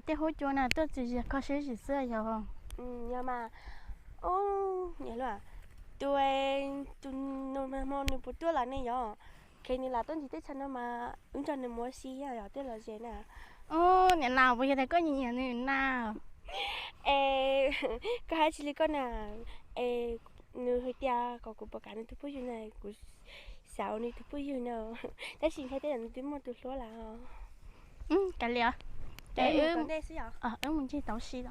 Tej huab cua na tuaj txias zias kho siab zim xwb yog. Yog mas. Ub, niam hluas, tus, tus nag hmo nws puas tuaj lawm ne yog? Kheev nws lam tuaj ntsis teb chaws no mas wb nrog nws mus ua si yog tej lom zem na. Ub, niam laus, puas yog tias koj nyiam nyiam nws na? Es koj hais tsis li koj na. Es nws hais tias kom kuv puas kam nws tus phooj ywg na, kuv xav ua nws tus phooj ywg na, tab sis ntshai tej zaum nws twb muaj tus hlub lawm. Kav liam, wb mus ncig tau si os.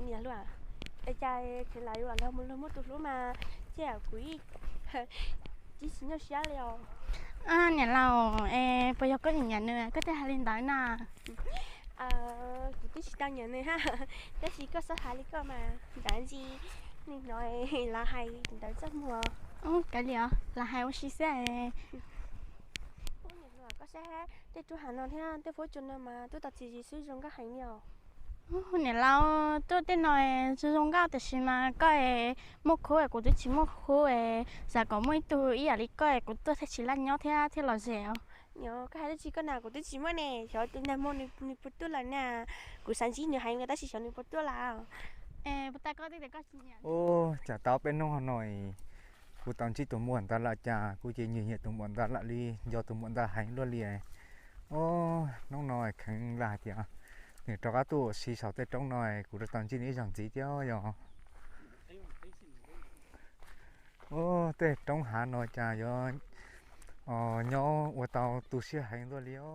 Niam hluas, es cas tseem lam yuav los mus luag muaj tus hlub mas, ces kuv tsis tsis nyuaj siab li os. Niam laus, es puas yog koj nyiam nyiam nws koj thiaj hais li ntawd na? Kuv twb tsis tau nyiam nws ha, tab sis koj txhob hais li koj mas, ntav ntsis nim no lawv hais ntawd txoj muag. Kav liam, lawv hais ua si xwb. Koj saib tej roob hav no thiab tej huab cua no mas tuaj tau txias zis xwb zoo nkauj heev li os. Niam laus, tuaj tej no zoo zoo nkauj tiam sis mas koj muaj khub es kuv twb tsis muaj khub es xav kom muaj ib tug ib yam li koj es kuv tuaj thiaj tsis laj nyob thiab thiaj lom zem os. Niam, koj hais dab tsi koj na, kuv twb tsis muaj ne, xyov tus nag hmo nws puas tuaj lawm na. Kuv xav ntsib nws heev li tab sis xyov nws puas tuaj lawm. Ub, cas tau peb hnub no kuv tau ntsib tus muam ntawd lawm cas kuv ces nyiam nyiam tus muam ntawd lawm li, nco tus muam ntawd heev luaj li. Ub, hnub no kheev lam hais tias nws rov qab tuaj ua si saum tej roob no kuv rov tau ntsib nws ib zaug ntxiv thiab yog. Ub, tej roob hav no cas yuav nyob ua tau tu siab heev luaj li os.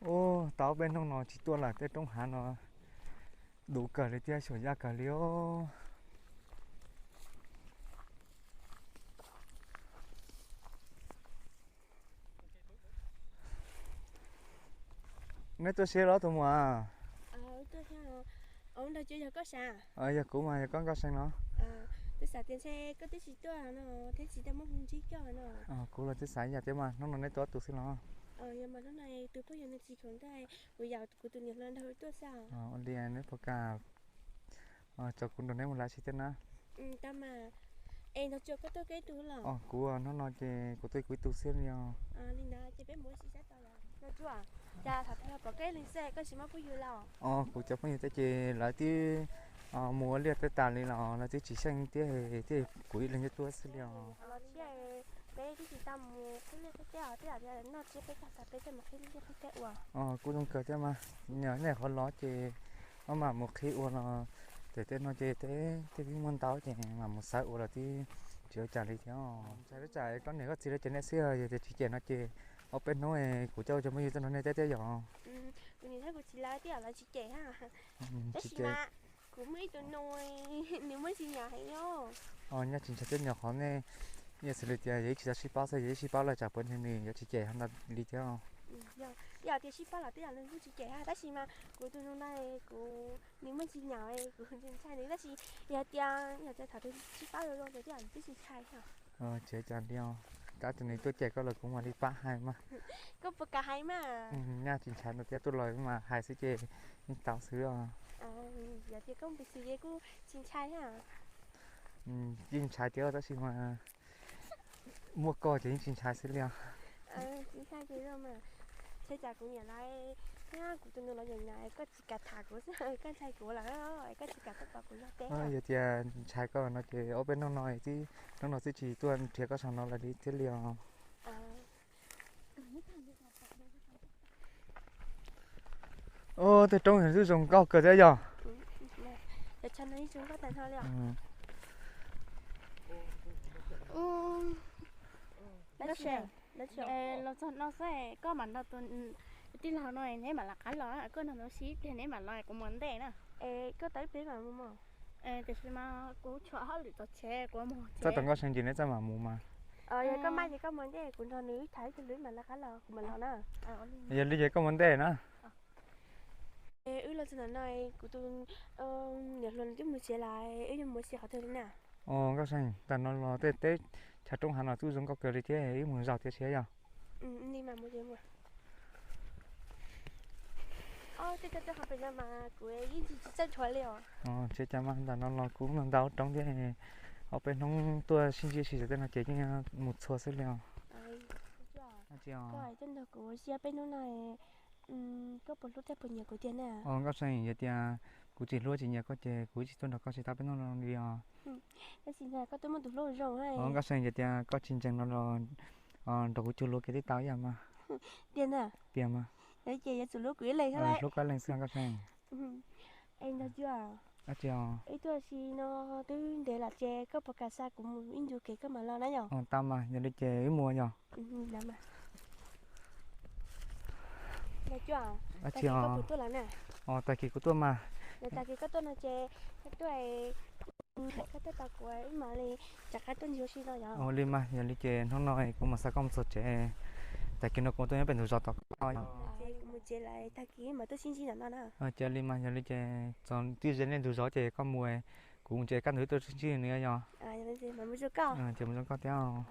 Ub, tau peb hnub no tsis tuaj lawm tej roob hav no du kawg li thiab xyuam yaj kawg li os. Neb tuaj siab los tus muam? Yog kuv mas, yog koj Nkauj See los? Kuv los twb xav ib yam thiab mas, hnub no neb tuaj ob tug xwb los? Ua li neb puas kam tso kuv nrog neb mus lawv si thiab na? Kuv hnub no ces kuv tuaj kuv ib tug xwb li os. Kuv cov phooj ywg tej ces lawv twb mus ua liaj tej tas li los lawv twb tsis xyeej thiab, thiaj kuv ib leeg tuaj xwb li os. Kuj zoo kawg thiab mas, nej qhov los ces mam mus qhib ua los, ces tej no ces tej twb muaj ntau ces mam mus xawv ua los twb tsis ua cas li thiab. Ntshai tsam koj niam koj txiv lawv cem nej xwb, yog tias tsis cem no ces ob peb hnub kuv coj cov phooj ywg tuaj nrog nej teb thiab yog. Kuv niam thiab kuv txiv lawv tej lawv tsis cem. Tab sis mas kuv muaj ib tug nus, nws muaj ntsis nyam heev os. Nyaj tsis ntshai thiab, nyuam qhuav nej, yog xws li tias yog ib tsis tau sib paub xwb, yog ib sib paub lawm tsam puav leej nws yuav tsis cem li thiab. Yog tias sib paub los tej zaum nws kuj tsis cem, tab sis mas kuv tus nus no kuv, nws muaj ntsis nyam, kuv ntshai nws, tab sis yog tias, yog tias thaum twg sib paub zoo zoo ces tej zaum nws twb tsis ntshai. Tsis ua cas li os, tab sis nws tuaj cem koj los kuv mam li pab hais mas. Koj puas kam hais mas? Nyaj tsis ntshai no thiab, tuaj los mas hais xwb ces yeej tau xwb os. Yog tias koj npis xis ces kuj tsis ntshai thiab. Yeej ntshai thiab tab sis mas muaj koj ces yeej tsis ntshai xwb li os. Tsis ntshai ces zoo mas, ntshe cas kuv niam lawv thiab kuv tus nus los nyam nyam, koj tsis kam tham kuv xwb, koj ntshai kuv lawm, koj tsis kam tuaj tos kuv nrog teb. Yog tias ntshai koj no ces ob peb hnub no twb, hnub no twb tsis tuaj nrhiav koj saum no lawm li thiab li os. Ub, tej roob twb zoo nkauj kawg thiab yog. Los txog no xwb koj mam nrog tus tij laug no neb mam lawv qab los, koj nrog nws ua si ib pliag neb mam los, kuv mus ntej na. Koj tau ib pliag mam mus mas. Tiam sis mas kuv tshuav hauj lwm tom tsev, kuv mus txog tom Nkauj See ces neb txawj mam mus mas. Yog koj maj ces koj mus ntej, kuv nrog nws wb tham ib pliag mam lawv qab los kuv mam los na. Yog li ces koj mus ntej na. Wb los txog ntawm no, kuv tus niam hluas nws twb mus tsev lawm, wb yuav mus ua si qhov twg li na? Nkauj See, ntawm no los tej teb chaws roob hav no twb zoo nkauj kawg li thiab, wb mus zaum thiab siab yog. Tsis ua cas mas, ntawm no los kuv mus ntau roob thiab, ob peb hnub tuaj sib ntsib si tej no ces yeej mus txhua xwb li os. Koj tuaj nrog kuv ua si peb hnub no, koj puas hlub thiab puas nyiam kuv tiag na? Nkauj See, yog tias kuv tsis hlub tsis nyiam koj ces kuv tsis tuaj nrog koj ua si tau peb hnub no li os. Tab sis koj twb muaj tus hlub zoo. Nkauj See, yog tias koj tsis ntseeg no los nrog kuv cuag luag kiag twb tau ib yam mas. Tiag na? Tiag mas. Yog ces yuav tsum hlub kuv ib leeg thiab. Hlub koj ib leeg xwb Nkauj See. Es Ntxawg Cuab, wb tuaj ua si no twb ntev lawm ces koj puas kam xa kuv mus ib ntu kev koj mam los na yom? Tau mas, yog li ces wb mus yom. Ntxawg Cuab, tag kis koj puas tuaj lawm na? Tag kis kuv tuaj mas. Tag kis koj tuaj no ces koj tuaj, koj tuaj tos kuv wb mam li rov qab tuaj ncig ua si no yom? Ua li mas, yog li ces hnub no kuv mam xa koj mus txog tsev, tag kis no kuv tuaj nyob pem ntug zos tos koj yom. Ces kuv mus tsev lawm, tag kis mam tuaj sib ntsib ntawm no na. Ces ua li mas, yog li ces txog tib ze nej ntug zos ces koj mus, kuv mus tsev kaj ntug wb tuaj sib ntsib nws yom. Ces mus zoo koj thiab.